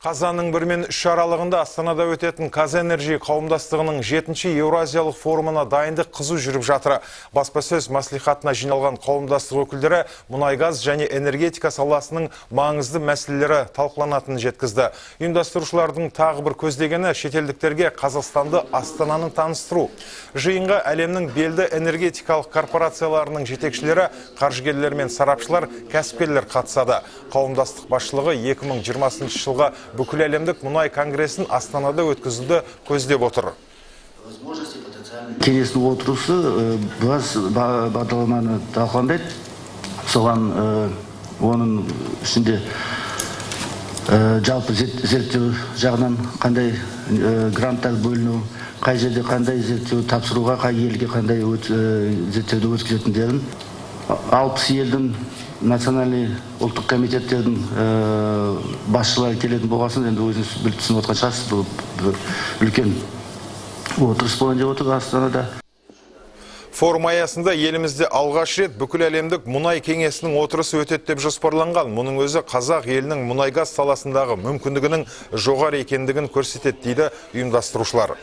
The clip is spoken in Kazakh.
Қазанның 1 мен 3 аралығында Астанада өтетін КазЭнерджи қауымдастығының 7-ші Еуразиялық форумына дайындық қызу жүріп жатыр. Баспасөз мәслихатына жиналған қауымдастық өкілдері мұнай-газ және энергетика саласының маңызды мәселелері талқыланатынын жеткізді. Ұйымдастырушылардың тағы бір көздегені шетелдіктерге Қазақстанды, Астананы таныстыру. Жиынға әлемнің белді энергетикалық корпорацияларының жетекшілері, қаржыгерлер мен сарапшылар, кәсіпкерлер қатысады. Қауымдастық басшылығы 2020 жылғы бүкіл әлемдік мұнай конгресін Астанада өткізуді көздеп отыр. Кеңестің отырысы біраз бағдарламаны талқыланбайды. Соған оның ішінде жалпы зерттеу жағынан қандай гранттар бөліну, қай жерде қандай зерттеу тапсыруға, қай елге қандай зерттеуді өткізетіндерін, 60 елдің национальный ұлттық комитеттердің басшылары келетін болғасын, енді өзіңіз біліп түсініп отқан шығарсыз, бұл бір үлкен отырыс болайын деп отыр Астанада. Форум аясында елімізде алғаш рет бүкіл әлемдік мұнай кеңесінің отырысы өтеді деп жоспарланған. Мұның өзі қазақ елінің мұнай-газ саласындағы мүмкіндігінің жоғары екендігін көрсетеді, дейді ұйымдастырушылар.